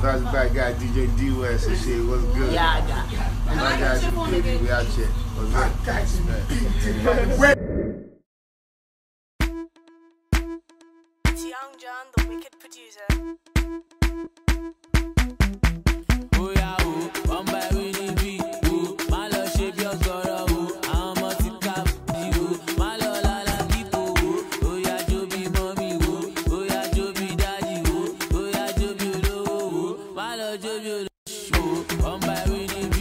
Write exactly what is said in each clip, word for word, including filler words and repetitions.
That's the bad guy, D J D West and shit. What's good? Yeah, I got it. Bad guys, we out here. What's good? It's Young John, the wicked producer. Oya o, one by Winnie B o, má lọ ṣe bí ọ̀gọ̀rọ̀ o, àwọn ọmọ ti ká bùdí o, má lọ lálá kíkó o, oya jó bí mọ́mí o, oya jó bí dádì o, oya jó bí olówó o, má lọ jó bí olówó. Come by Winnie B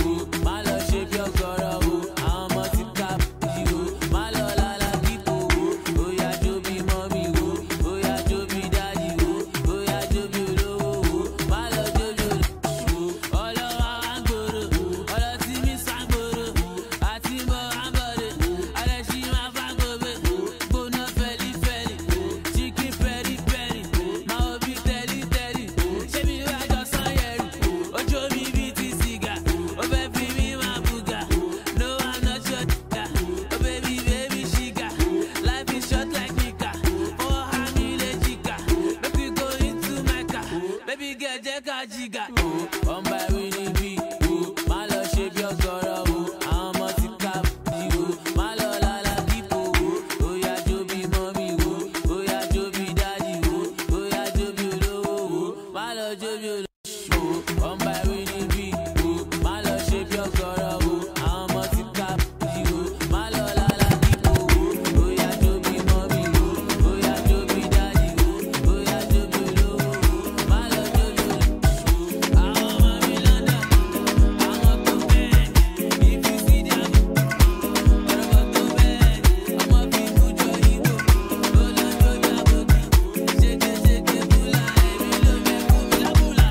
o, má lọ ṣe bí ọ̀gọ̀rọ̀ o, àwọn ọmọ ti ká bùdí o, má lọ lálá kíkó o, oya jó bí mọ́mí o, oya jó bí dádì o, oya jó bí olówó o, má lọ jó bí olówó o. Ọlọ́wà wá ń gbòòrò, ọlọ́tí mi sá gbòòrò, àti bọ̀ wá ń bọ̀dẹ̀, ọlẹ́sìn máa fá gòbè, gbóná fẹ́lí fẹ́lí, chicken peri peri, máa wo bí tẹ́lí tẹ́lí, ṣé mi wá jọ sanyẹ̀rì? Ojú mi bí ti sìgá, ó fẹ́ fi mí máa bùgà. No, I'm not your nigga. Oh, baby, baby, she got life is short like Nika. For her, me le chica. Make we go into my car. Baby girl, jẹ́ ká jìgà. Oh, come by Winnie B. Oh, má lọ ṣe bí ọ̀gọ̀rọ̀ o. Àwọn ọmọ ti ká bùdí o. Má lọ lálá kíkó o. Oya jó bí mọ́mí o. Oya jó bí dádì o. Oya jó bí olówó o. Má lọ jó bí olówó. Come by Winnie B o, má lọ ṣe bí ọ̀gọ̀rọ̀ o, àwọn ọmọ ti ká bùdí o, má lọ lálá kíkó o, oya jó bí mọ́mí o, oya jó bí dádì o, oya jó bí olówó o, má lọ jó bí olówó o, àwọn ọmọ mi London, àwọn tó bẹ́ẹ̀, if you see their ọ̀rọ̀ tó bẹ́ẹ̀, ọmọ fi mú jó ìbò, ó lọ jó bí àbòkí, ṣégeṣége búlà, èmi ló mẹ́kún mi lábúlà.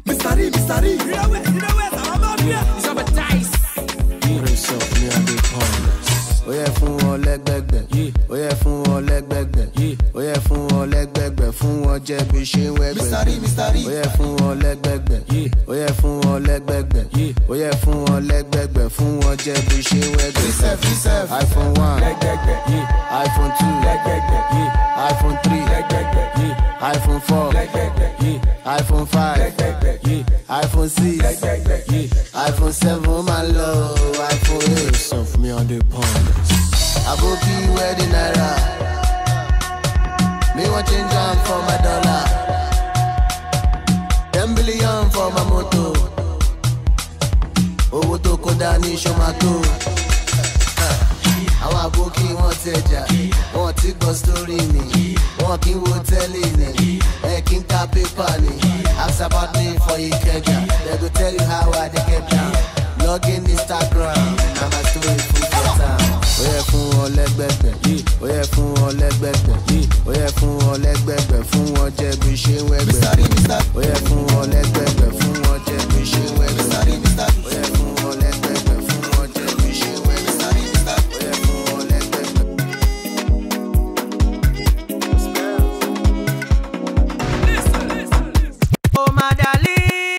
Mister D, Mister D. You know where, you know where, I'm up here. It's over dice. Press up, me and the pond. Ó yẹ fún wọn lẹ́gbẹ̀gbẹ̀. Ó yẹ fún wọn lẹ́gbẹ̀gbẹ̀. Ó yẹ fún wọn lẹ́gbẹ̀gbẹ̀. Fún wọn jẹ bí ṣe ń wẹ́gbẹ̀. Mister D, Mister D. Ó yẹ fún wọn lẹ́gbẹ̀gbẹ̀. Ó yẹ fún wọn lẹ́gbẹ̀gbẹ̀. Ó yẹ fún wọn lẹ́gbẹ̀gbẹ̀. Fún wọn jẹ bí ṣe ń wẹ́gbẹ̀. Reserve, reserve. iPhone one. Lẹ́gbẹ̀gbẹ̀. iPhone two. Lẹ́gbẹ̀gbẹ̀. iPhone three. Lẹ́gbẹ̀gbẹ̀. iPhone four. Lẹ́gbẹ̀gbẹ̀. iPhone five. Lẹ́gbẹ̀gbẹ̀. iPhone six. Lẹ́gbẹ̀gbẹ̀. iPhone seven, my love, iPhone eight. Of me on the pond. Aboki wear the naira. Me want change am for my dollar. Ten billion for my motor. Owó tó kó dání ṣó máa tó. Àwọn aboki wọn tẹjà, wọn ti gbọ́ story mi, wọn kì í wo tẹ́lẹ̀ ni, ẹ kì í ka pépà ni. Ask about me for Ikeja, they go tell you how I dey get down. Log in Instagram, na my story full for town. Ó yẹ fún wọn lẹ́gbẹ̀gbẹ̀, ó yẹ fún wọn lẹ́gbẹ̀gbẹ̀, ó yẹ fún wọn lẹ́gbẹ̀gbẹ̀, fún wọn jẹ bí ṣe ń wẹ́gbẹ̀. Ó yẹ fún wọn lẹ́gbẹ̀gbẹ̀, fún wọn jẹ bí ṣe ń wẹ́gbẹ̀. Ó yẹ fún wọn lẹ́gbẹ̀gbẹ̀, fún wọn jẹ bí ṣe ń wẹ́gbẹ̀. Ó yẹ fún wọn lẹ́gbẹ̀gbẹ̀. Oh, my darling.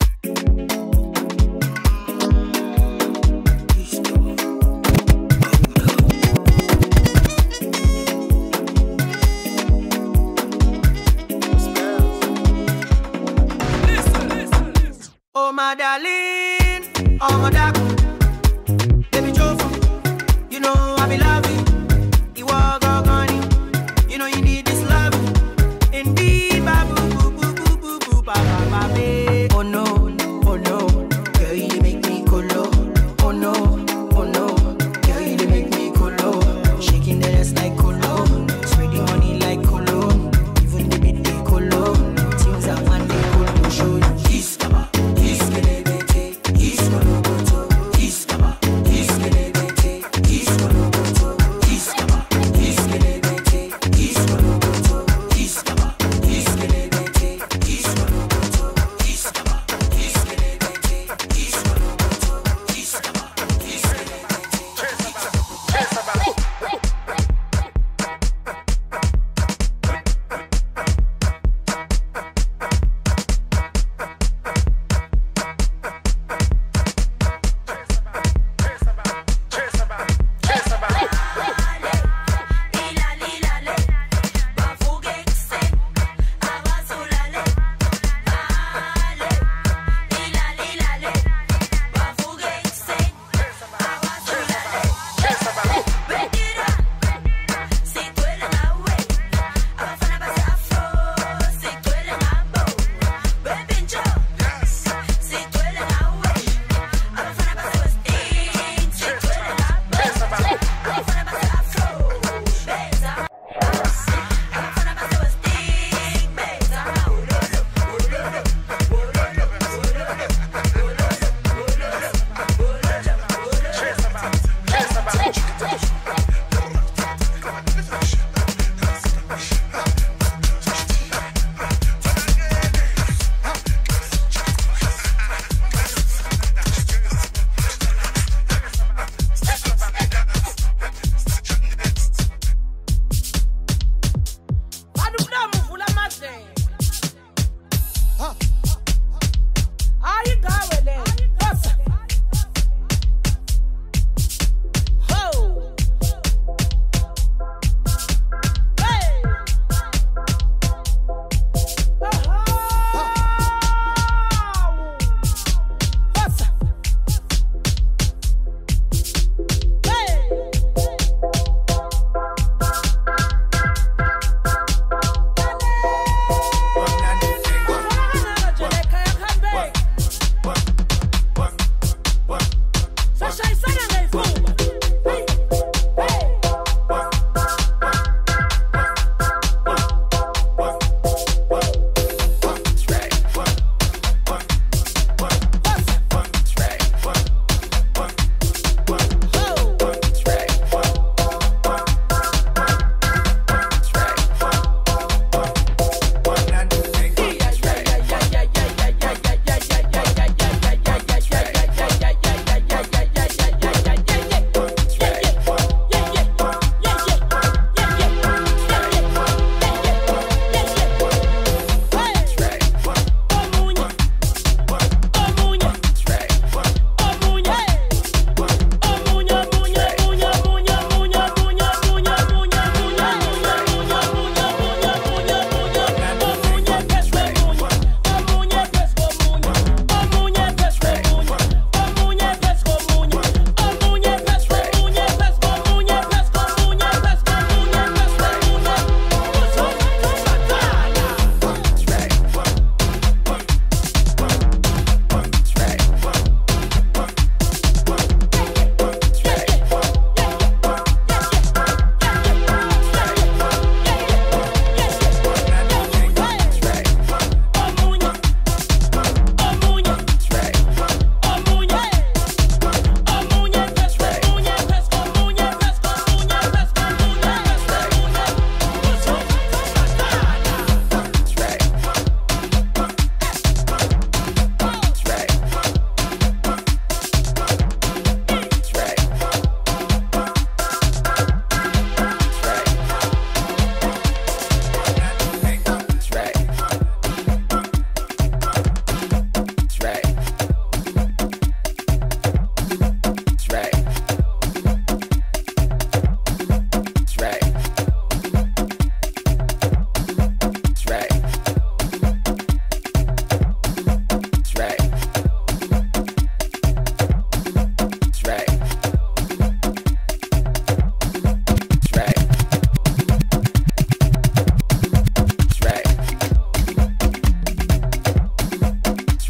Oh, my darling, oh, my dark, baby, Joe, you know I be loving. You walk on, you know you need this love. Indeed, babu, boo, boo, boo, boo, boo, ba, ba, ba, babe. Oh no, oh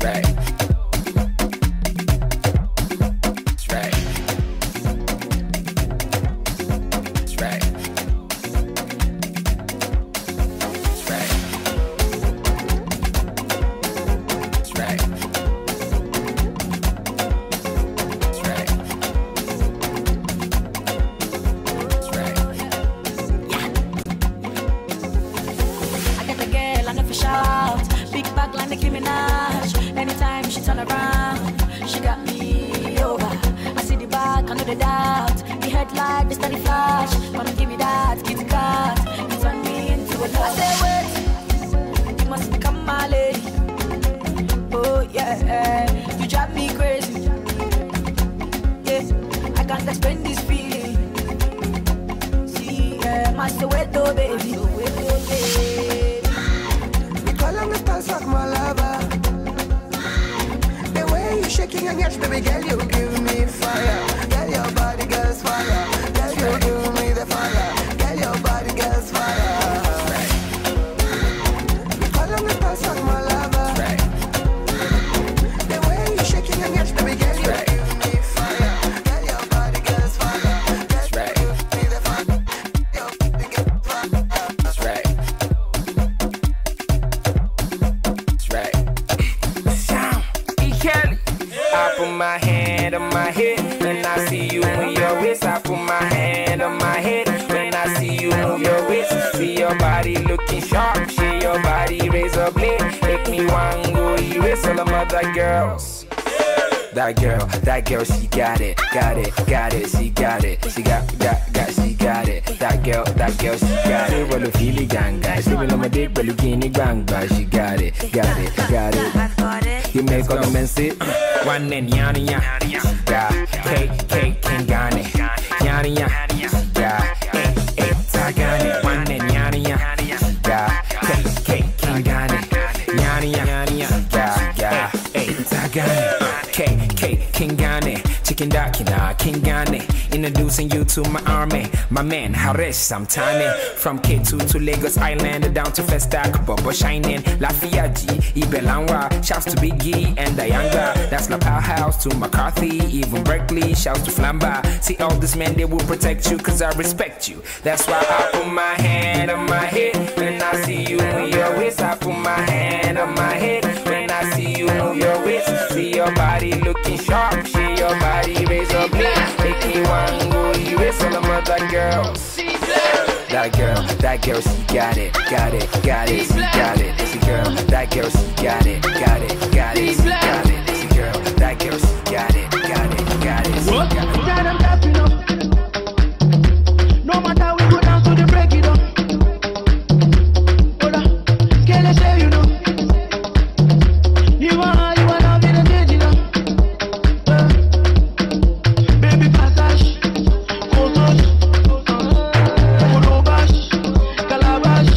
Right. That's right. That's right. That's right. That's right. That's right. That's right. I got the girl, I know for shout. Big bag like Nicki Minaj. Anytime she turn around, she got me over. I see the back, I know the doubt. The headlight, the steady flash. Come give me that Kit Kat. You turn me into a I say, wait, you must become my lady. Oh, yeah, you drive me crazy. Yeah, I can't explain this feeling. See, yeah, my Soweto, baby. We call on the stars, like my lover. The way you shaking your ass, baby girl, you give me fire. Girl, your body, girl's fire. Girl, you give me the fire. Girl, your body, girl's fire. Follow me, pass on my lover. The way you shaking your ass, baby girl, you give me fire. Girl, your body, girl's fire. Girl, you give me the fire. Your body, girl's fire. That's right. That's right. Sound. E. Kelly. I put my hand on my head when I see you move your waist. I put my hand on my head when I see you move your waist. See your body looking sharp, see your body razor blade. Make me one go erase all the other girls. That girl, that girl, she got it, got it, got it, she got it, she got, got, got, she got it. That girl, that girl, she got it. Ṣé wọ́n ló fi lè gàǹgà? Ṣé mi lọ́mọdé pẹ̀lú kí ní gbàǹgbà? She got it, got it, got it. You make all the men say, one and yana ya, she got, K K King got it, yana ya, she got, eh, eh, ta got it. One and yana ya, she got, K K King got it, yana ya, she got, eh, eh, ta got it. K K King got it, chicken duck, nah, King got it. Introducing you to my army, my man, Haresh Samtani. From K two to Lagos Island, down to Festac, Bobo Shining, Lafiaji, Ibelanwa. Shouts to Biggie and Dianga. That's La Powerhouse to McCarthy, even Berkeley. Shouts to Flamba. See all these men, they will protect you, cause I respect you. That's why I put my hand on my head when I see you move your waist. I put my hand on my head when I see you move your waist. See your body looking sharp, see your body razor blade. Make me one go erase all the other girls. That girl, that girl, she got it, got it, got it, she got it. She girl, that girl, she got it, got it, got it, she got it. She girl, that girl, she got it, got it, got it, she got it. Tell them that we know. No matter we go down to the break it up. Hold on, can I say you know? You are, you are not in a change, you know. Uh, baby passage, photos, Calabash, Calabash.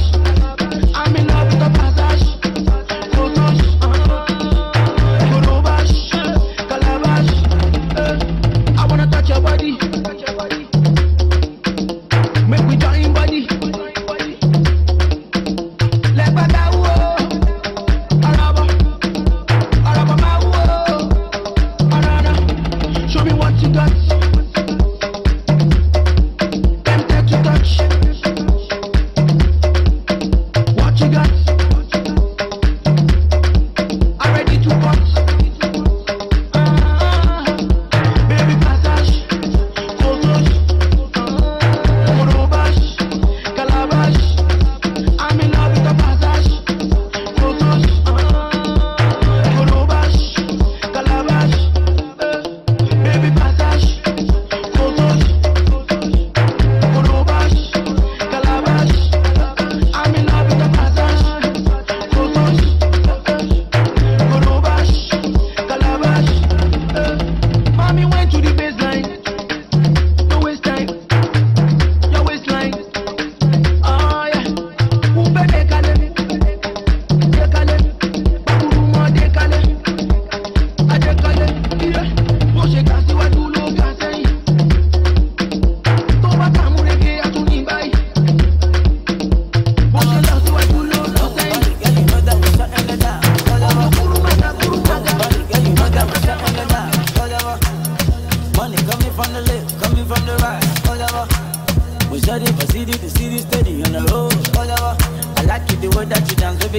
I'm in love with the passage, photos.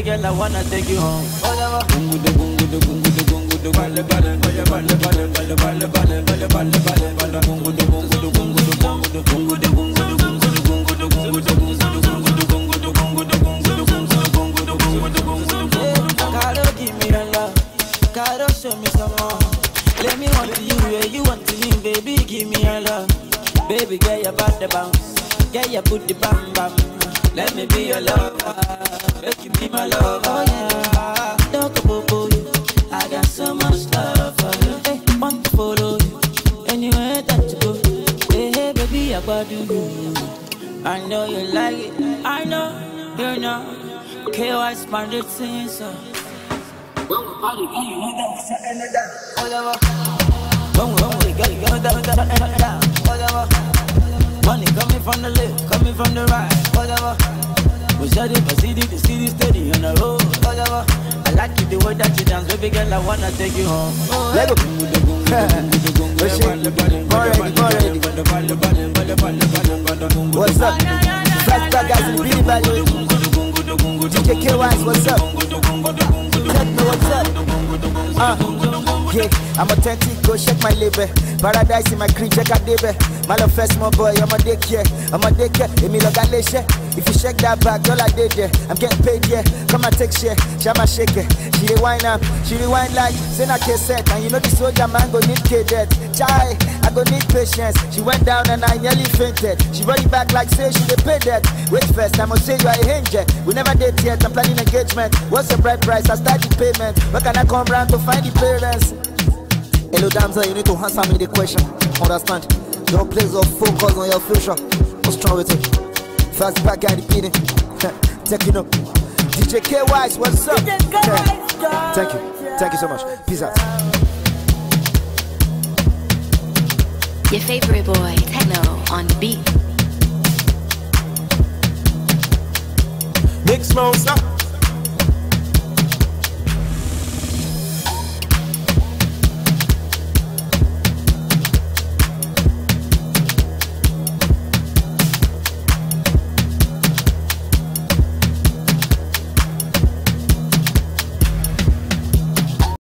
Girl, I wanna take you home. Caro, give me your love. Caro, show me some more. Let me want to you, yeah, you want to me, baby, give me your love. Baby, girl, your body bounce. Girl, your booty bam bam. Let me be your lover. Make you be my lover. Oh yeah. Don't go bobo you. I got so much love for you. Hey, want to follow you anywhere that you go. Hey, hey, baby, I got you. I know you like it. I know you know. K Y spotted sensor. Money coming from the left, coming from the right. We said it, we see it, we see it steady on the road. I like it the way that you dance, baby girl. I wanna take you home. Let go. Oshé, more ready, more ready. What's up? Fast back guys in the beat, by the way. D J K Y, what's up? Techno, what's up? Uh, yeah, I'm authentic, go check my label. Paradise in my crib, check out débẹ̀. My love first, small boy, I'm a daycare, I'm a daycare. Èmi lọ̀gá léṣẹ́. If you check that bag, all I did there, I'm getting paid, yeah. Come and take share, shama shake it. She dey wine up, she dey wine like say na cassette, and you know the soldier man go need cadet. Chai, I go need patience. She went down and I nearly fainted. She run it back like say she dey pay debt. Wait first, I must say you are a angel. We never date yet, I'm planning engagement. What's the bright price? I start the payment. Where can I come round to find the parents? Hello, damsel, you need to answer me the question. Understand? Your place of focus on your future. What's wrong with it? Fast back and repeating. Take it up. D J K Y, what's up? Thank you. Thank you so much. Peace out. Your favorite boy, Techno, on the beat. Mix monster.